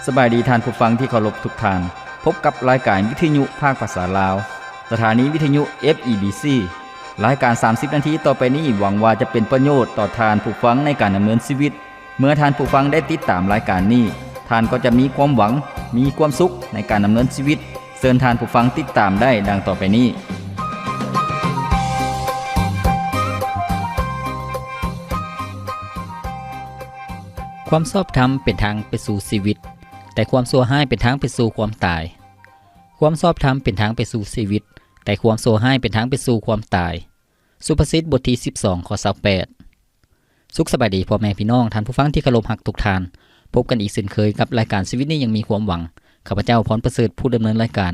ສະບາຍດີທ່ານຜູ້ຟັງທີ່ເຄົາລົບທຸກທ່ານ. ພົບກັບລາຍການວິທະຍຸພາກພາສາລາວ, ສະຖານີວິທະຍຸ ເອຟ ອີ ບີ ຊີ. ລາຍການສາມສິບນາທີຕໍ່ໄປນີ້ ຫວັງວ່າຈະເປັນປະໂຫຍດຕໍ່ທ່ານຜູ້ຟັງໃນການດຳເນີນຊີວິດ. ເມື່ອທ່ານຜູ້ຟັງໄດ້ຕິດຕາມລາຍການນີ້, ທ່ານກໍຈະມີຄວາມຫວັງ, ມີຄວາມສຸກໃນການດຳເນີນຊີວິດ. ເຊີນທ່ານຜູ້ຟັງຕິດຕາມໄດ້ດັ່ງຕໍ່ໄປນີ້. ຄວາມຊອບທຳເປັນທາງໄປສູ່ຊີວິດ, ແຕ່ຄວາມຊົ່ວຮ້າຍເປັນທາງໄປສູ່ຄວາມຕາຍ. ຄວາມຊອບທຳເປັນທາງໄປສູ່ຊີວິດ, ແຕ່ຄວາມຊົ່ວຮ້າຍເປັນທາງໄປສູ່ຄວາມຕາຍ. ສຸພາສິດ ບົດທີສິບສອງ ຂໍ້ຊາວແປດ. ສຸກສະບາຍດີພໍ່ແມ່ພີ່ນ້ອງ, ທ່ານຜູ້ຟັງທີ່ເຄົາລົບຮັກທຸກທ່ານ. ພົບກັນອີກເຊັ່ນເຄີຍກັບລາຍການຊີວິດນີ້ຍັງມີຄວາມຫວັງ. ຂ້າພະເຈົ້າ ພອນປະເສີດ ຜູ້ດຳເນີນລາຍການ.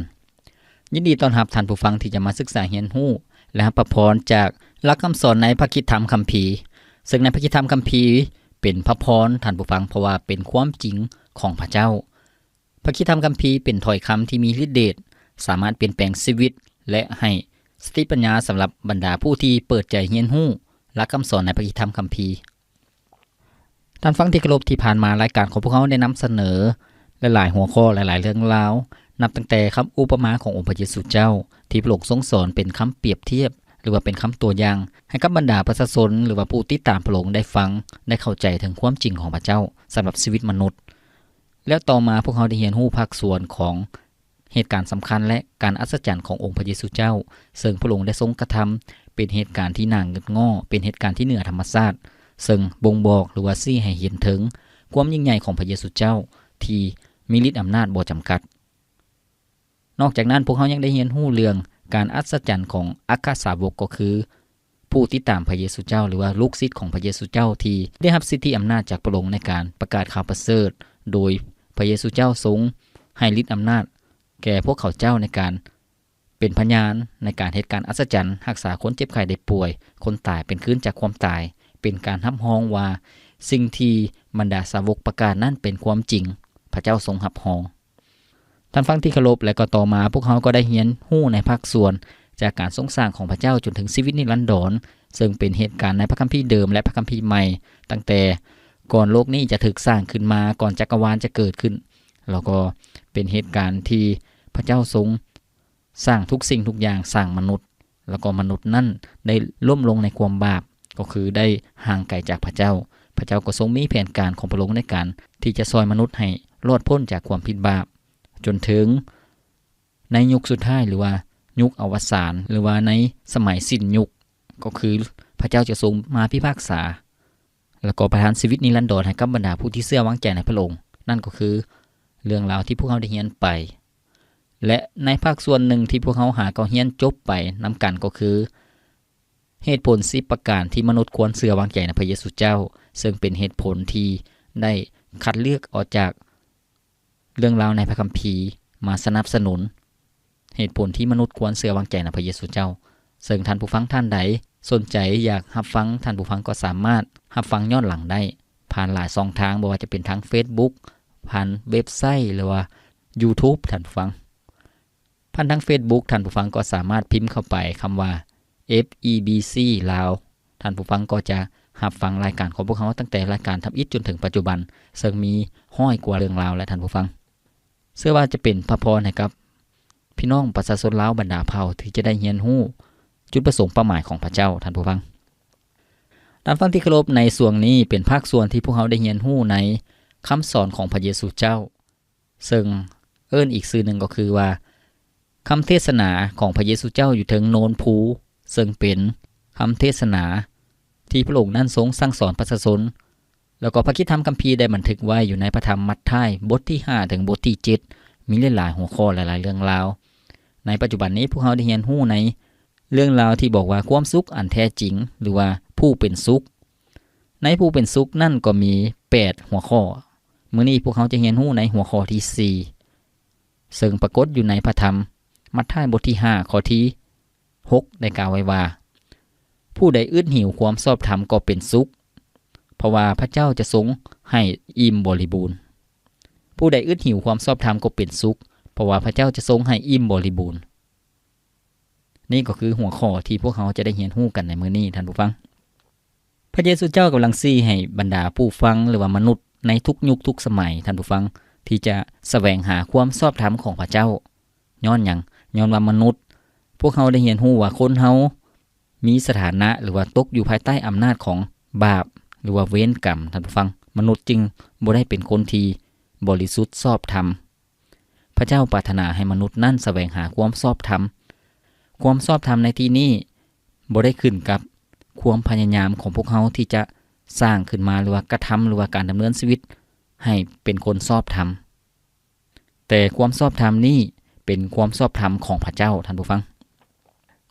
ຍິນດີຕ້ອນຮັບທ່ານຜູ້ຟັງທີ່ຈະມາສຶກສາຮຽນຮູ້ ແລະ ຮັບພະພອນຈາກຫຼັກຄຳສອນໃນພະຄຣິດທຳຄຳພີ, ເຊິ່ງໃນພະຄຣິດທຳຄຳພີເປັນພະພອນ, ທ່ານຜູ້ຟັງ, ເພາະວ່າເປັນຄວາມຈິງຂອງພະເຈົ້າ. ພະຄຣິດທຳຄຳພີເປັນຖ້ອຍຄຳທີ່ມີລິດເດດ, ສາມາດປ່ຽນແປງຊີວິດ ແລະ ໃຫ້ສະຕິປັນຍາສຳລັບບັນດາຜູ້ທີ່ເປີດໃຈຮຽນຮູ້ຫຼັກຄຳສອນໃນພະຄຣິດທຳຄຳພີ. ທ່ານຟັງທີ່ເຄົາລົບ, ທີ່ຜ່ານມາລາຍການຂອງພວກເຮົາໄດ້ນຳສະເໜີຫຼາຍໆຫົວຂໍ້, ຫຼາຍໆເລື່ອງລາວ, ນັບຕັ້ງແຕ່ຄຳອຸປະມາຂອງອົງພະເຢຊູເຈົ້າ ທີ່ພະອົງຊົງສອນເປັນຄຳປຽບທຽບ ຫຼືວ່າເປັນຄຳຕົວຢ່າງ ໃຫ້ກັບບັນດາປະຊາຊົນ ຫຼືວ່າຜູ້ຕິດຕາມພະອົງໄດ້ຟັງ, ໄດ້ເຂົ້າໃຈເຖິງຄວາມຈິງຂອງພະເຈົ້າສຳລັບຊີວິດມະນຸດ. ແລ້ວຕໍ່ມາພວກເຮົາໄດ້ຮຽນຮູ້ພາກສ່ວນຂອງເຫດການສຳຄັນ ແລະ ການອັດສະຈັນຂອງອົງພະເຢຊູເຈົ້າ, ເຊິ່ງພະອົງໄດ້ຊົງກະທຳເປັນເຫດການທີ່ໜ້າງຶດງໍ້, ເປັນເຫດການທີ່ເໜືອທຳມະຊາດ, ເຊິ່ງບົ່ງບອກ ຫຼືວ່າຊີ້ໃຫ້ເຫັນເຖິງຄວາມຍິ່ງໃຫຍ່ຂອງພະເຢຊູເຈົ້າທີ່ມີລິດອຳນາດບໍ່ຈຳກັດ. ນອກຈາກນັ້ນ, ພວກເຮົາຍັງໄດ້ຮຽນຮູ້ເລື່ອງການອັດສະຈັນຂອງອັກຄະສາວົກ, ກໍຄື ຜູ້ຕິດຕາມພະເຢຊູເຈົ້າ ຫຼືວ່າລູກສິດຂອງພະເຢຊູເຈົ້າ ທີ່ໄດ້ຮັບສິດທິອຳນາດຈາກພະອົງໃນການປະກາດຂ່າວປະເສີດ, ໂດຍພະເຢຊູເຈົ້າຊົງໃຫ້ລິດອຳນາດແກ່ພວກເຂົາເຈົ້າໃນການເປັນພະຍານ, ໃນການເຮັດການອັດສະຈັນ, ຮັກສາຄົນເຈັບໄຂ້ໄດ້ປ່ວຍ, ຄົນຕາຍເປັນຄືນຈາກຄວາມຕາຍ, ເປັນການຮັບຮອງວ່າສິ່ງທີ່ບັນດາສາວົກປະກາດນັ້ນເປັນຄວາມຈິງ, ພະເຈົ້າຊົງຮັບຮອງ. ທ່ານຟັງທີ່ເຄົາລົບ, ແລະ ກໍຕໍ່ມາພວກເຮົາກໍໄດ້ຮຽນຮູ້ໃນພາກສ່ວນຈາກການຊົງສ້າງຂອງພະເຈົ້າຈົນເຖິງຊີວິດນິລັນດອນ, ເຊິ່ງເປັນເຫດການໃນພະຄຳພີເດີມ ແລະ ພະຄຳພີໃໝ່, ຕັ້ງແຕ່ກ່ອນໂລກນີ້ຈະຖືກສ້າງຂຶ້ນມາ, ກ່ອນຈັກກະວານຈະເກີດຂຶ້ນ, ແລ້ວກໍເປັນເຫດການທີ່ພະເຈົ້າຊົງ ສ້າງທຸກສິ່ງທຸກຢ່າງ, ສ້າງມະນຸດ, ແລ້ວກໍມະນຸດນັ້ນໄດ້ລົ້ມລົງໃນຄວາມບາບ, ກໍຄືໄດ້ຫ່າງໄກຈາກພະເຈົ້າ. ພະເຈົ້າກໍຊົງມີແຜນການຂອງພະອົງໃນການທີ່ຈະຊ່ອຍມະນຸດໃຫ້ລອດພົ້ນຈາກຄວາມຜິດບາບ, ຈົນເຖິງໃນຍຸກສຸດທ້າຍ ຫຼືວ່າຍຸກອະວະສານ ຫຼືວ່າໃນສະໄໝສິ້ນຍຸກ, ກໍຄືພະເຈົ້າຈະຊົງມາພິພາກສາ ແລ້ວກໍປະທານຊີວິດນິລັນດອນໃຫ້ກັບບັນດາຜູ້ທີ່ເຊື່ອວາງໃຈໃນພະອົງ, ນັ້ນກໍຄືເລື່ອງລາວທີ່ພວກເຮົາໄດ້ຮຽນໄປ. ແລະ ໃນພາກສ່ວນໜຶ່ງທີ່ພວກເຮົາຫາກໍຮຽນຈົບໄປນຳກັນກໍຄື ເຫດຜົນສິບປະການທີ່ມະນຸດຄວນເຊື່ອວາງໃຈໃນພະເຢຊູເຈົ້າ, ເຊິ່ງເປັນເຫດຜົນທີ່ໄດ້ຄັດເລືອກອອກຈາກ ເລື່ອງລາວໃນພະຄຳພີມາສະໜັບສະໜູນເຫດຜົນທີ່ມະນຸດຄວນເຊື່ອວາງໃຈໃນພະເຢຊູເຈົ້າ. ເຊິ່ງທ່ານຜູ້ຟັງທ່ານໃດສົນໃຈຢາກຮັບຟັງ, ທ່ານຜູ້ຟັງກໍສາມາດຮັບຟັງຍ້ອນຫຼັງໄດ້ ຜ່ານຫຼາຍຊ່ອງທາງ, ບໍ່ວ່າຈະເປັນທາງເຟສບຸກ, ຜ່ານເວັບໄຊ ຫຼືວ່າຢູທູບ, ທ່ານຜູ້ຟັງ. ຜ່ານທາງເຟສບຸກ, ທ່ານຜູ້ຟັງກໍສາມາດພິມເຂົ້າໄປຄຳວ່າ ເອຟ ອີ ບີ ຊີ ລາວ. ທ່ານຜູ້ຟັງກໍຈະຮັບຟັງລາຍການຂອງພວກເຮົາຕັ້ງແຕ່ລາຍການທຳອິດຈົນເຖິງປັດຈຸບັນ, ເຊິ່ງມີຮ້ອຍກວ່າເລື່ອງລາວແຫຼະທ່ານຜູ້ຟັງ. ເຊື່ອວ່າຈະເປັນພະພອນໃຫ້ກັບພີ່ນ້ອງປະຊາຊົນລາວບັນດາເຜົ່າທີ່ຈະໄດ້ຮຽນຮູ້ຈຸດປະສົງເປົ້າໝາຍຂອງພະເຈົ້າ, ທ່ານຜູ້ຟັງ. ທ່ານຟັງທີ່ເຄົາລົບ, ໃນຊ່ວງນີ້ເປັນພາກສ່ວນທີ່ພວກເຮົາໄດ້ຮຽນຮູ້ໃນຄຳສອນຂອງພະເຢຊູເຈົ້າ. ເຊິ່ງເອີ້ນອີກຊື່ໜຶ່ງກໍຄືວ່າ ຄຳເທດສະໜາຂອງພະເຢຊູເຈົ້າຢູ່ເທິງໂນນພູ, ເຊິ່ງເປັນຄຳເທດສະໜາທີ່ພະອົງນັ້ນຊົງສັ່ງສອນປະຊາຊົນ. ແລ້ວກໍພະຄຣິດທຳຄຳພີໄດ້ບັນທຶກໄວ້ຢູ່ໃນພະທຳມັດທາຍ ບົດທີຫ້າເຖິງບົດທີເຈັດ, ມີຫຼາຍໆຫົວຂໍ້, ຫຼາຍໆເລື່ອງລາວ. ໃນປັດຈຸບັນນີ້ພວກເຮົາໄດ້ຮຽນຮູ້ໃນ ເລື່ອງລາວທີ່ບອກວ່າຄວາມສຸກອັນແທ້ຈິງ ຫຼືວ່າຜູ້ເປັນສຸກ. ໃນຜູ້ເປັນສຸກນັ້ນກໍມີແປດຫົວຂໍ້. ມື້ນີ້ພວກເຮົາຈະຮຽນຮູ້ໃນຫົວຂໍ້ທີສີ່ ເຊິ່ງປາກົດຢູ່ໃນພະທຳມັດທາຍບົດທີຫ້າ ຂໍ້ທີຫົກ ໄດ້ກ່າວໄວ້ວ່າ, ຜູ້ໃດອຶດຫິວຄວາມຊອບທຳກໍເປັນສຸກ, ເພາະວ່າພະເຈົ້າຈະຊົງໃຫ້ອີ່ມບໍລິບູນ. ຜູ້ໃດອຶດຫິວຄວາມຊອບທຳກໍເປັນສຸກ, ເພາະວ່າພະເຈົ້າຈະຊົງໃຫ້ອີ່ມບໍລິບູນ. ນີ້ກໍຄືຫົວຂໍ້ທີ່ພວກເຮົາຈະໄດ້ຮຽນຮູ້ກັນໃນມື້ນີ້, ທ່ານຜູ້ຟັງ. ພະເຢຊູເຈົ້າກຳລັງຊີ້ໃຫ້ບັນດາຜູ້ຟັງ ຫຼືວ່າມະນຸດໃນທຸກຍຸກທຸກສະໄໝ, ທ່ານຜູ້ຟັງ, ທີ່ຈະສະແຫວງຫາຄວາມຊອບທຳຂອງພະເຈົ້າ. ຍ້ອນຫຍັງ? ຍ້ອນວ່າມະນຸດ, ພວກເຮົາໄດ້ຮຽນຮູ້ວ່າຄົນເຮົາມີສະຖານະ ຫຼືວ່າຕົກຢູ່ພາຍໃຕ້ອຳນາດຂອງບາບ ຫຼືວ່າເວນກຳ, ທ່ານຜູ້ຟັງ. ມະນຸດຈຶ່ງບໍ່ໄດ້ເປັນຄົນທີ່ບໍລິສຸດຊອບທຳ. ພະເຈົ້າປາດຖະໜາໃຫ້ມະນຸດນັ້ນສະແຫວງຫາຄວາມຊອບທຳ. ຄວາມຊອບທຳໃນທີ່ນີ້ບໍ່ໄດ້ຂຶ້ນກັບຄວາມພະຍາຍາມຂອງພວກເຮົາທີ່ຈະສ້າງຂຶ້ນມາ ຫຼືວ່າກະທຳ ຫຼືວ່າການດຳເນີນຊີວິດໃຫ້ເປັນຄົນຊອບທຳ. ແຕ່ຄວາມຊອບທຳນີ້ເປັນຄວາມຊອບທຳຂອງພະເຈົ້າ, ທ່ານຜູ້ຟັງ.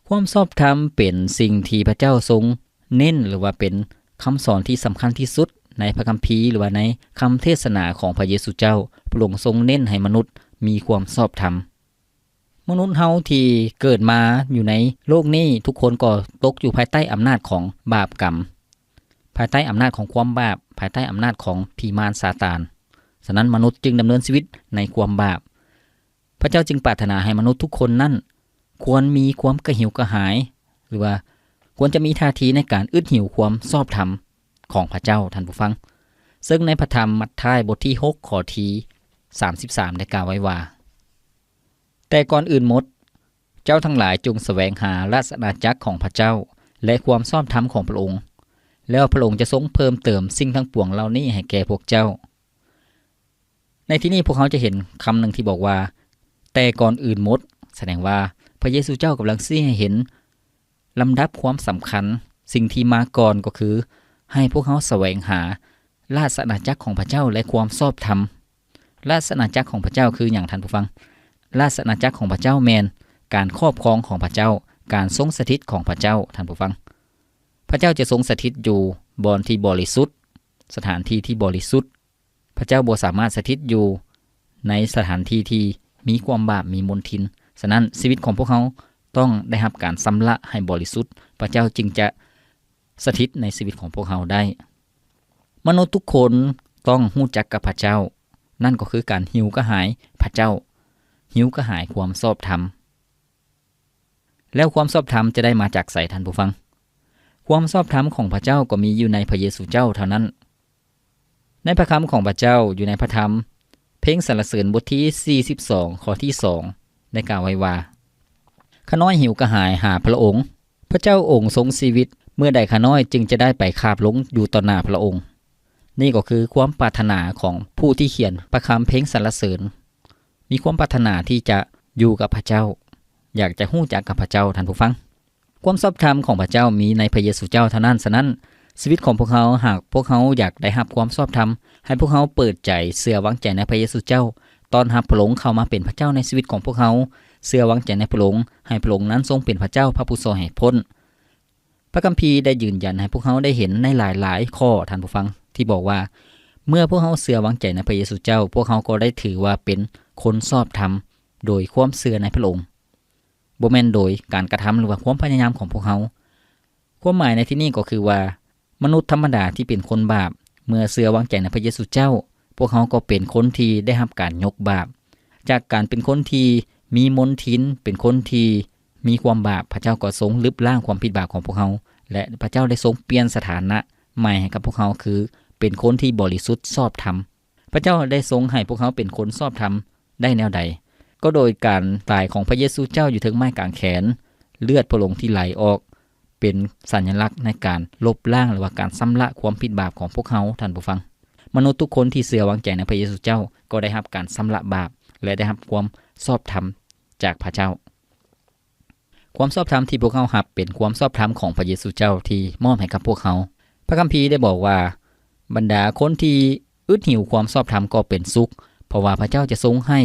ຄວາມຊອບທຳເປັນສິ່ງທີ່ພະເຈົ້າຊົງເນັ້ນ ຫຼືວ່າເປັນຄຳສອນທີ່ສຳຄັນທີ່ສຸດໃນພະຄຳພີ ຫຼືວ່າໃນຄຳເທດສະໜາຂອງພະເຢຊູເຈົ້າ. ພະອົງຊົງເນັ້ນໃຫ້ມະນຸດມີຄວາມຊອບທຳ. ມະນຸດເຮົາທີ່ເກີດມາຢູ່ໃນໂລກນີ້ ທຸກຄົນກໍຕົກຢູ່ພາຍໃຕ້ອຳນາດຂອງບາບກຳ, ພາຍໃຕ້ອຳນາດຂອງຄວາມບາບ, ພາຍໃຕ້ອຳນາດຂອງຜີມານຊາຕານ. ສະນັ້ນ ມະນຸດຈຶ່ງດຳເນີນຊີວິດໃນຄວາມບາບ. ພະເຈົ້າຈຶ່ງປາດຖະໜາໃຫ້ມະນຸດທຸກຄົນນັ້ນຄວນມີຄວາມກະຫິວກະຫາຍ ຫຼືວ່າຄວນຈະມີທ່າທີໃນການອຶດຫິວຄວາມຊອບທຳຂອງພະເຈົ້າ, ທ່ານຜູ້ຟັງ. ເຊິ່ງໃນພະທຳມັດທາຍບົດທີຫົກ ຂໍ້ທີສາມສິບສາມ ໄດ້ກ່າວໄວ້ວ່າ, ແຕ່ກ່ອນອື່ນໝົດ, ເຈົ້າທັງຫຼາຍຈົ່ງສະແຫວງຫາລາຊະອານາຈັກຂອງພະເຈົ້າ ແລະ ຄວາມຊອບທຳຂອງພະອົງ, ແລ້ວພະອົງຈະຊົງເພີ່ມເຕີມສິ່ງທັງປວງເຫຼົ່ານີ້ໃຫ້ແກ່ພວກເຈົ້າ. ໃນທີ່ນີ້ພວກເຮົາຈະເຫັນຄຳໜຶ່ງທີ່ບອກວ່າ, ແຕ່ກ່ອນອື່ນໝົດ, ສະແດງວ່າພະເຢຊູເຈົ້າກຳລັງຊີ້ໃຫ້ເຫັນລຳດັບຄວາມສຳຄັນ. ສິ່ງທີ່ມາກ່ອນກໍຄືໃຫ້ພວກເຮົາສະແຫວງຫາລາຊະອານາຈັກຂອງພະເຈົ້າ ແລະ ຄວາມຊອບທຳ. ລາຊະອານາຈັກຂອງພະເຈົ້າຄືຫຍັງ, ທ່ານຜູ້ຟັງ? ລາຊະອານາຈັກຂອງພະເຈົ້າແມ່ນການຄອບຄອງຂອງພະເຈົ້າ, ການຊົງສະຖິດຂອງພະເຈົ້າ, ທ່ານຜູ້ຟັງ. ພະເຈົ້າຈະຊົງສະຖິດຢູ່ບ່ອນທີ່ບໍລິສຸດ, ສະຖານທີ່ທີ່ບໍລິສຸດ. ພະເຈົ້າບໍ່ສາມາດສະຖິດຢູ່ໃນສະຖານທີ່ທີ່ມີຄວາມບາບ, ມີມົນທິນ. ສະນັ້ນ, ຊີວິດຂອງພວກເຮົາຕ້ອງໄດ້ຮັບການຊຳລະໃຫ້ບໍລິສຸດ, ພະເຈົ້າຈຶ່ງຈະສະຖິດໃນຊີວິດຂອງພວກເຮົາໄດ້. ມະນຸດທຸກຄົນຕ້ອງຮູ້ຈັກກັບພະເຈົ້າ, ນັ້ນກໍຄືການຫິວກະຫາຍພະເຈົ້າ, ຫິວກະຫາຍຄວາມຊອບທຳ. ແລ້ວຄວາມຊອບທຳຈະໄດ້ມາຈາກໃສ, ທ່ານຜູ້ຟັງ? ຄວາມຊອບທຳຂອງພະເຈົ້າກໍມີຢູ່ໃນພະເຢຊູເຈົ້າເທົ່ານັ້ນ. ໃນພະຄຳຂອງພະເຈົ້າຢູ່ໃນພະທຳເພງສັນລະເສີນບົດທີສີ່ສິບສອງ ຂໍ້ທີສອງ ໄດ້ກ່າວໄວ້ວ່າ, ຂ້ານ້ອຍຫິວກະຫາຍຫາພະອົງ, ພະເຈົ້າອົງຊົງຊີວິດ, ເມື່ອໃດຂ້ານ້ອຍຈຶ່ງຈະໄດ້ໄປຄາບລົງຢູ່ຕໍ່ໜ້າພະອົງ. ນີ້ກໍຄືຄວາມປາດຖະໜາຂອງຜູ້ທີ່ຂຽນພະຄຳເພງສັນລະເສີນ. ມີຄວາມປາດຖະໜາທີ່ຈະຢູ່ກັບພະເຈົ້າ, ຢາກຈະຮູ້ຈັກກັບພະເຈົ້າ, ທ່ານຜູ້ຟັງ. ຄວາມຊອບທຳຂອງພະເຈົ້າມີໃນພະເຢຊູເຈົ້າເທົ່ານັ້ນ. ສະນັ້ນ, ຊີວິດຂອງພວກເຮົາ, ຫາກພວກເຮົາຢາກໄດ້ຮັບຄວາມຊອບທຳ, ໃຫ້ພວກເຮົາເປີດໃຈເຊື່ອວາງໃຈໃນພະເຢຊູເຈົ້າ, ຕ້ອນຮັບພະອົງເຂົ້າມາເປັນພະເຈົ້າໃນຊີວິດຂອງພວກເຮົາ, ເຊື່ອວາງໃຈໃນພະອົງ, ໃຫ້ພະອົງນັ້ນຊົງເປັນພະເຈົ້າ, ພະຜູ້ຊ່ວຍໃຫ້ພົ້ນ. ພະຄຳພີໄດ້ຢືນຢັນໃຫ້ພວກເຮົາໄດ້ເຫັນໃນຫຼາຍໆຂໍ້, ທ່ານຜູ້ຟັງ, ທີ່ບອກວ່າ ເມື່ອພວກເຮົາເຊື່ອວາງໃຈໃນພະເຢຊູເຈົ້າ, ພວກເຮົາກໍໄດ້ຖືວ່າເປັນຄົນຊອບທຳໂດຍຄວາມເຊື່ອໃນພະອົງ, ບໍ່ແມ່ນໂດຍການກະທຳ ຫຼືວ່າຄວາມພະຍາຍາມຂອງພວກເຮົາ. ຄວາມໝາຍໃນທີ່ນີ້ກໍຄືວ່າ ມະນຸດທຳມະດາທີ່ເປັນຄົນບາບ, ເມື່ອເຊື່ອວາງໃຈໃນພະເຢຊູເຈົ້າ, ພວກເຮົາກໍເປັນຄົນທີ່ໄດ້ຮັບການຍົກບາບ. ຈາກການເປັນຄົນທີ່ມີມົນທິນ, ເປັນຄົນທີ່ມີຄວາມບາບ, ພະເຈົ້າກໍຊົງລຶບລ້າງຄວາມຜິດບາບຂອງພວກເຮົາ, ແລະ ພະເຈົ້າໄດ້ຊົງປ່ຽນສະຖານະໃໝ່ໃຫ້ກັບພວກເຮົາ, ຄືເປັນຄົນທີ່ບໍລິສຸດຊອບທຳ. ພະເຈົ້າໄດ້ຊົງໃຫ້ພວກເຮົາເປັນຄົນຊອບທຳໄດ້ແນວໃດ? ກໍໂດຍການຕາຍຂອງພະເຢຊູເຈົ້າຢູ່ເທິງໄມ້ກາງແຂນ, ເລືອດພະອົງທີ່ໄຫຼອອກ ເປັນສັນຍະລັກໃນການລົບລ້າງ ຫຼືວ່າການຊຳລະຄວາມຜິດບາບຂອງພວກເຮົາ, ທ່ານຜູ້ຟັງ. ມະນຸດທຸກຄົນທີ່ເຊື່ອວາງໃຈໃນພະເຢຊູເຈົ້າ ກໍໄດ້ຮັບການຊຳລະບາບ ແລະ ໄດ້ຮັບຄວາມຊອບທຳຈາກພະເຈົ້າ. ຄວາມຊອບທຳທີ່ພວກເຮົາຮັບເປັນຄວາມຊອບທຳຂອງພະເຢຊູເຈົ້າທີ່ມອບໃຫ້ກັບພວກເຮົາ. ພະຄຳພີໄດ້ບອກວ່າ, ບັນດາຄົນທີ່ອຶດຫິວຄວາມຊອບທຳກໍເປັນສຸກ, ເພາະວ່າພະເຈົ້າຈະຊົງໃຫ້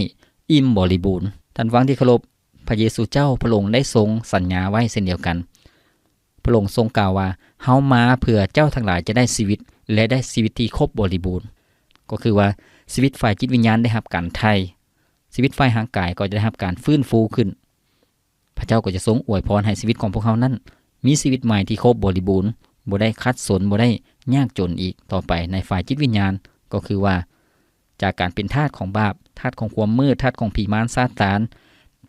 ອີ່ມບໍລິບູນ. ທ່ານຟັງທີ່ເຄົາລົບ, ພະເຢຊູເຈົ້າພະອົງໄດ້ຊົງສັນຍາໄວ້ເຊັ່ນດຽວກັນ. ພະອົງຊົງກ່າວວ່າ, ເຮົາມາເພື່ອເຈົ້າທັງຫຼາຍຈະໄດ້ຊີວິດ ແລະ ໄດ້ຊີວິດທີ່ຄົບບໍລິບູນ. ກໍຄືວ່າຊີວິດຝ່າຍຈິດວິນຍານໄດ້ຮັບການໄຖ່, ຊີວິດຝ່າຍຮ່າງກາຍກໍຈະໄດ້ຮັບການຟື້ນຟູຂຶ້ນ. ພະເຈົ້າກໍຈະຊົງອວຍພອນໃຫ້ຊີວິດຂອງພວກເຮົານັ້ນມີຊີວິດໃໝ່ທີ່ຄົບບໍລິບູນ, ບໍ່ໄດ້ຂັດສົນ, ບໍ່ໄດ້ຍາກຈົນອີກຕໍ່ໄປໃນຝ່າຍຈິດວິນຍານ, ກໍຄືວ່າ ຈາກການເປັນທາດຂອງບາບ, ທາດຂອງຄວາມມືດ, ທາດຂອງຜີມານຊາຕານ,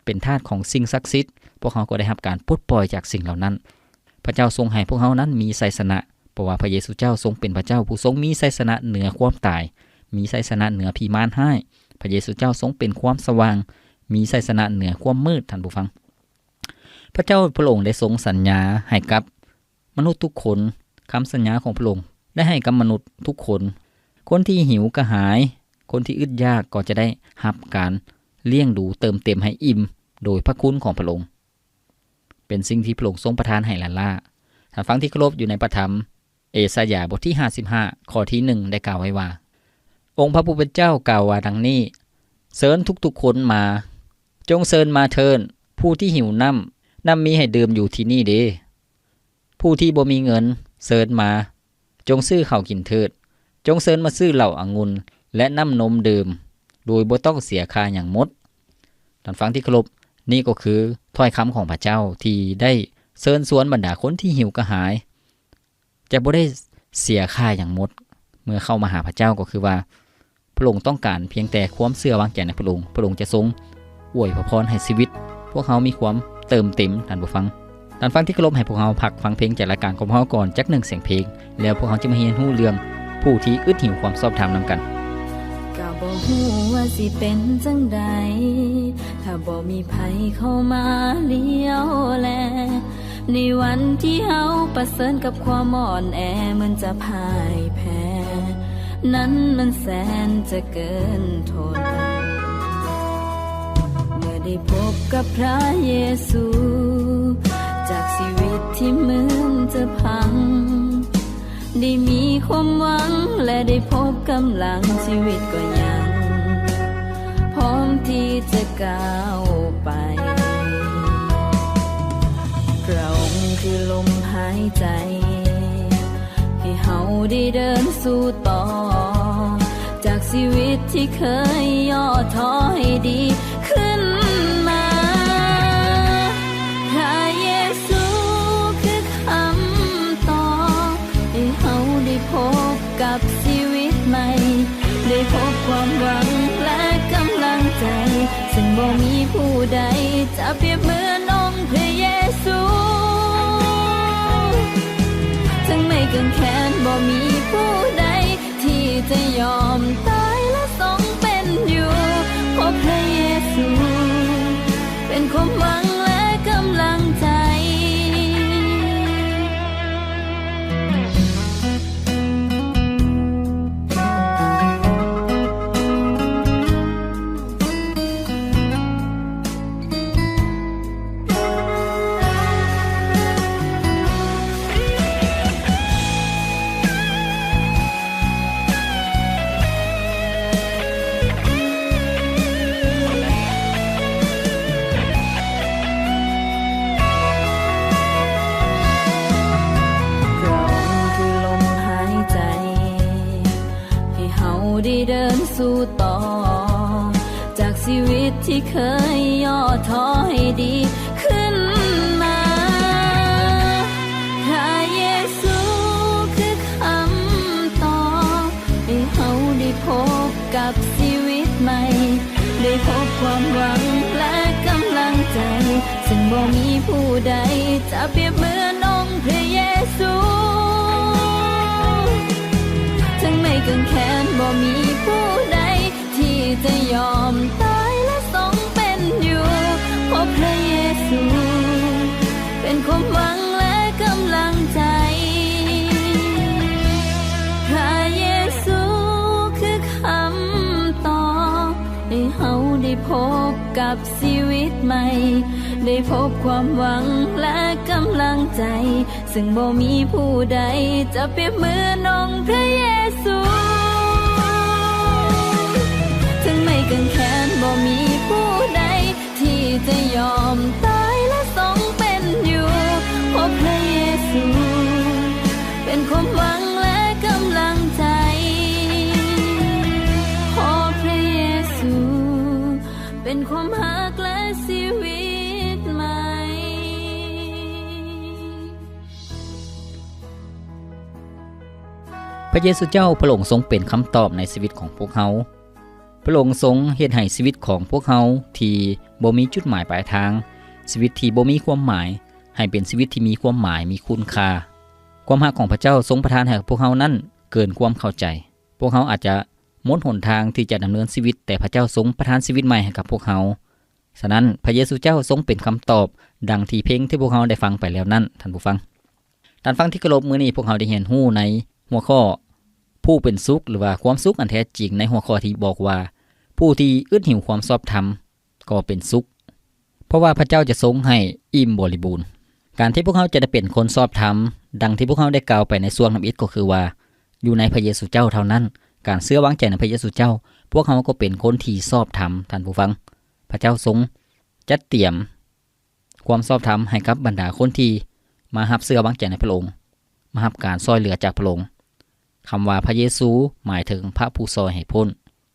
ເປັນທາດຂອງສິ່ງສັກສິດ, ພວກເຮົາກໍໄດ້ຮັບການປົດປ່ອຍຈາກສິ່ງເຫຼົ່ານັ້ນ. ພະເຈົ້າຊົງໃຫ້ພວກເຮົານັ້ນມີໄຊຊະນະ, ເພາະວ່າພະເຢຊູເຈົ້າຊົງເປັນພະເຈົ້າຜູ້ຊົງມີໄຊຊະນະເໜືອຄວາມຕາຍ, ມີໄຊຊະນະເໜືອຜີມານຮ້າຍ, ພະເຢຊູເຈົ້າຊົງເປັນຄວາມສະຫວ່າງ, ມີໄຊຊະນະເໜືອຄວາມມືດ, ທ່ານຜູ້ຟັງ. ພະເຈົ້າພະອົງໄດ້ຊົງສັນຍາໃຫ້ກັບມະນຸດທຸກຄົນ. ຄຳສັນຍາຂອງພະອົງໄດ້ໃຫ້ກັບມະນຸດທຸກຄົນ. ຄົນທີ່ຫິວກະຫາຍ, ຄົນທີ່ອຶດຢາກກໍຈະໄດ້ຮັບການລ້ຽງດູເຕີມເຕັມໃຫ້ອີ່ມໂດຍພະຄຸນຂອງພະອົງ. ເປັນສິ່ງທີ່ພະອົງຊົງປະທານໃຫ້ລ້າໆ. ທ່ານຟັງທີ່ເຄົາລົບ, ຢູ່ໃນພະທຳເອສາຍາບົດທີຫ້າສິບຫ້າ ຂໍ້ທີໜຶ່ງ ໄດ້ກ່າວໄວ້ວ່າ, ອົງພະຜູ້ເປັນເຈົ້າກ່າວວ່າດັ່ງນີ້, ເຊີນທຸກໆຄົນມາ, ຈົ່ງເຊີນມາເທີ້ນ, ຜູ້ທີ່ຫິວນ້ຳ, ນ້ຳມີໃຫ້ດື່ມຢູ່ທີ່ນີ້ເດ. ຜູ້ທີ່ບໍ່ມີເງິນ, ເຊີນມາ, ຈົ່ງຊື້ເຂົ້າກິນເທີດ, ຈົ່ງເຊີນມາຊື້ເຫຼົ້າອະງຸ່ນ ແລະ ນ້ຳນົມດື່ມ ໂດຍບໍ່ຕ້ອງເສຍຄ່າຫຍັງໝົດ. ທ່ານຟັງທີ່ເຄົາລົບ, ນີ້ກໍຄືຖ້ອຍຄຳຂອງພະເຈົ້າທີ່ໄດ້ເຊີນຊວນບັນດາຄົນທີ່ຫິວກະຫາຍ ຈະບໍ່ໄດ້ເສຍຄ່າຫຍັງໝົດ. ເມື່ອເຂົ້າມາຫາພະເຈົ້າກໍຄືວ່າ ພະອົງຕ້ອງການພຽງແຕ່ຄວາມເຊື່ອວາງໃຈໃນພະອົງ, ພະອົງຈະຊົງອວຍພະພອນໃຫ້ຊີວິດພວກເຮົາມີຄວາມເຕີມເຕັມ. ທ່ານຜູ້ຟັງ, ທ່ານຟັງທີ່ເຄົາລົບ, ໃຫ້ພວກເຮົາພັກຟັງເພງຈາກລາຍການຂອງພວກເຮົາກ່ອນຈັກໜຶ່ງສຽງເພງ, ແລ້ວພວກເຮົາຈະມາຮຽນຮູ້ເລື່ອງຜູ້ທີ່ອຶດຫິວຄວາມຊອບທຳນຳກັນ. ກໍບໍ່ຮູ້ວ່າຊິເປັນຈັ່ງໃດ ຖ້າບໍ່ມີໃຜເຂົ້າມາລ້ຽວແລ. ໃນວັນທີ່ເຮົາປະເຊີນກັບຄວາມອ່ອນແອ ເໝືອນຈະພ່າຍແພ້ ນັ້ນມັນແສນຈະເກີນທົນ. ເມື່ອໄດ້ພົບກັບພະເຢຊູ ຈາກຊີວິດທີ່ເໝືອນຈະພັງ ໄດ້ມີຄວາມຫວັງ ແລະ ໄດ້ພົບກຳລັງ, ຊີວິດກໍຍັງພ້ອມທີ່ຈະກ້າວໄປ. ພະອົງຄືລົມຫາຍໃຈ ໃຫ້ເຮົາໄດ້ເດີນສູ້ຕໍ່ ຈາກຊີວິດທີ່ເຄີຍຫຍໍ້ທໍ້ໃຫ້ດີຂຶ້ນມາ. ພະເຢຊູຄືຄຳຕອບ ໃຫ້ເຮົາໄດ້ພົບກັບຊີວິດໃໝ່, ໄດ້ພົບຄວາມຫວັງ ແລະ ກຳລັງໃຈ ເຊິ່ງບໍ່ມີຜູ້ໃດຈະປຽບເໝືອນອົງພະເຢຊູ. ເຖິງໄມ້ກາງແຂນ ບໍ່ມີຜູ້ໃດທີ່ຈະຍອມຕາຍ ແລະ ຊົງເປັນຢູ່ ເພາະພະເຢຊູເປັນຄວາມຫວັງ ແລະ ກຳລັງໃຈ. ພະອົງຄືລົມຫາຍໃຈ ໃຫ້ເຮົາໄດ້ເດີນສູ້ຕໍ່ ຈາກຊີວິດທີ່ເຄີຍຫຍໍ້ທໍ້ໃຫ້ດີຂຶ້ນມາ. ພະເຢຊູຄືຄຳຕອບ ໃຫ້ເຮົາໄດ້ພົບກັບຊີວິດໃໝ່, ໄດ້ພົບຄວາມຫວັງ ແລະ ກຳລັງໃຈ ເຊິ່ງບໍ່ມີຜູ້ໃດຈະປຽບເໝືອນອົງພະເຢຊູ. ເຖິງໄມ້ກາງແຂນ ບໍ່ມີຜູ້ໃດທີ່ຈະຍອມຕາຍ ແລະ ຊົງເປັນຢູ່ ເພາະພະເຢຊູເປັນຄວາມຫວັງ ແລະ ກຳລັງໃຈ. ພະເຢຊູຄືຄຳຕອບ ໃຫ້ເຮົາໄດ້ພົບກັບຊີວິດໃໝ່, ໄດ້ພົບຄວາມຫວັງ ແລະ ກຳລັງໃຈ ເຊິ່ງບໍ່ມີຜູ້ໃດຈະປຽບເໝືອນອົງພະເຢຊູ. ເຖິງໄມ້ກາງແຂນ ບໍ່ມີຜູ້ໃດທີ່ຈະຍອມຕາຍ ແລະ ຊົງເປັນຢູ່ ເພາະພະເຢຊູເປັນຄວາມຫວັງ ແລະ ກຳລັງໃຈ ເພາະພະເຢຊູເປັນຄວາມຮັກ ແລະ ຊີວິດໃໝ່. ພະເຢຊູເຈົ້າ ພະອົງຊົງເປັນຄຳຕອບໃນຊີວິດຂອງພວກເຮົາ. ພະອົງຊົງເຮັດໃຫ້ຊີວິດຂອງພວກເຮົາທີ່ບໍ່ມີຈຸດໝາຍປາຍທາງ, ຊີວິດທີ່ບໍ່ມີຄວາມໝາຍ ໃຫ້ເປັນຊີວິດທີ່ມີຄວາມໝາຍ, ມີຄຸນຄ່າ. ຄວາມຮັກຂອງພະເຈົ້າຊົງປະທານໃຫ້ພວກເຮົານັ້ນເກີນຄວາມເຂົ້າໃຈ. ພວກເຮົາອາດຈະ ໝົດຫົນທາງທີ່ຈະດຳເນີນຊີວິດ, ແຕ່ພະເຈົ້າຊົງປະທານຊີວິດໃໝ່ໃຫ້ກັບພວກເຮົາ. ສະນັ້ນ, ພະເຢຊູເຈົ້າຊົງເປັນຄຳຕອບ ດັ່ງທີ່ເພງທີ່ພວກເຮົາໄດ້ຟັງໄປແລ້ວນັ້ນ, ທ່ານຜູ້ຟັງ. ທ່ານຟັງທີ່ເຄົາລົບ, ມື້ນີ້ພວກເຮົາໄດ້ຮຽນຮູ້ໃນຫົວຂໍ້ ຜູ້ເປັນສຸກ ຫຼືວ່າຄວາມສຸກອັນແທ້ຈິງ, ໃນຫົວຂໍ້ທີ່ບອກວ່າ ຜູ້ທີ່ອຶດຫິວຄວາມຊອບທຳ ກໍເປັນສຸກ, ເພາະວ່າພະເຈົ້າຈະຊົງໃຫ້ອີ່ມບໍລິບູນ. ການທີ່ພວກເຮົາຈະໄດ້ເປັນຄົນຊອບທຳ, ດັ່ງທີ່ພວກເຮົາໄດ້ກ່າວໄປໃນຊ່ວງທຳອິດ, ກໍຄືວ່າ ຢູ່ໃນພະເຢຊູເຈົ້າເທົ່ານັ້ນ, ການເຊື່ອວາງໃຈໃນພະເຢຊູເຈົ້າ, ພວກເຮົາກໍເປັນຄົນທີ່ຊອບທຳ, ທ່ານຜູ້ຟັງ. ພະເຈົ້າຊົງຈັດຕຽມຄວາມຊອບທຳໃຫ້ກັບບັນດາຄົນທີ່ມາຮັບເຊື່ອວາງໃຈໃນພະອົງ, ມາຮັບການຊ່ອຍເຫຼືອຈາກພະອົງ. ຄຳວ່າພະເຢຊູໝາຍເຖິງພະຜູ້ຊ່ອຍໃຫ້ພົ້ນ,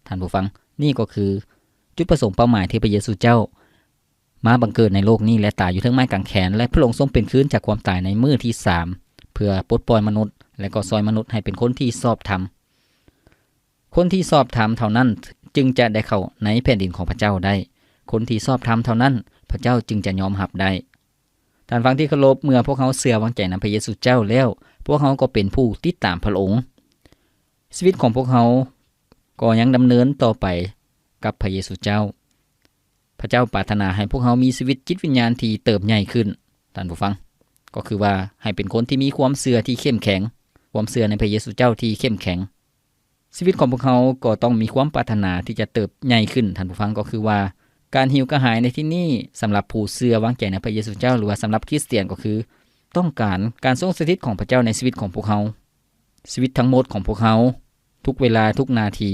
ທ່ານຜູ້ຟັງ. ນີ້ກໍຄືຈຸດປະສົງເປົ້າໝາຍທີ່ພະເຢຊູເຈົ້າມາບັງເກີດໃນໂລກນີ້ ແລະ ຕາຍຢູ່ເທິງໄມ້ກາງແຂນ, ແລະ ພະອົງຊົງເປັນຄືນຈາກຄວາມຕາຍໃນມື້ທີສາມ ເພື່ອປົດປ່ອຍມະນຸດ ແລະ ກໍຊ່ອຍມະນຸດໃຫ້ເປັນຄົນທີ່ຊອບທຳ. ຄົນທີ່ຊອບທຳເທົ່ານັ້ນຈຶ່ງຈະໄດ້ເຂົ້າໃນແຜ່ນດິນຂອງພະເຈົ້າໄດ້. ຄົນທີ່ຊອບທຳເທົ່ານັ້ນ ພະເຈົ້າຈຶ່ງຈະຍອມຮັບໄດ້. ທ່ານຟັງທີ່ເຄົາລົບ, ເມື່ອພວກເຮົາເຊື່ອວາງໃຈນຳພະເຢຊູເຈົ້າແລ້ວ, ພວກເຮົາກໍເປັນຜູ້ຕິດຕາມພະອົງ. ຊີວິດຂອງພວກເຮົາກໍຍັງດຳເນີນຕໍ່ໄປກັບພະເຢຊູເຈົ້າ. ພະເຈົ້າປາດຖະໜາໃຫ້ພວກເຮົາມີຊີວິດຈິດວິນຍານທີ່ເຕີບໃຫຍ່ຂຶ້ນ, ທ່ານຜູ້ຟັງ, ກໍຄືວ່າໃຫ້ເປັນຄົນທີ່ມີຄວາມເຊື່ອທີ່ເຂັ້ມແຂງ, ຄວາມເຊື່ອໃນພະເຢຊູເຈົ້າທີ່ເຂັ້ມແຂງ. ຊີວິດຂອງພວກເຮົາກໍຕ້ອງມີຄວາມປາດຖະໜາທີ່ຈະເຕີບໃຫຍ່ຂຶ້ນ, ທ່ານຜູ້ຟັງ, ກໍຄືວ່າການຫິວກະຫາຍໃນທີ່ນີ້ ສຳລັບຜູ້ເຊື່ອວາງໃຈໃນພະເຢຊູເຈົ້າ ຫຼືວ່າສຳລັບຄຣິສຕຽນ ກໍຄືຕ້ອງການການຊົງສະຖິດຂອງພະເຈົ້າໃນຊີວິດຂອງພວກເຮົາ. ຊີວິດທັງໝົດຂອງພວກເຮົາ, ທຸກເວລາ, ທຸກນາທີ,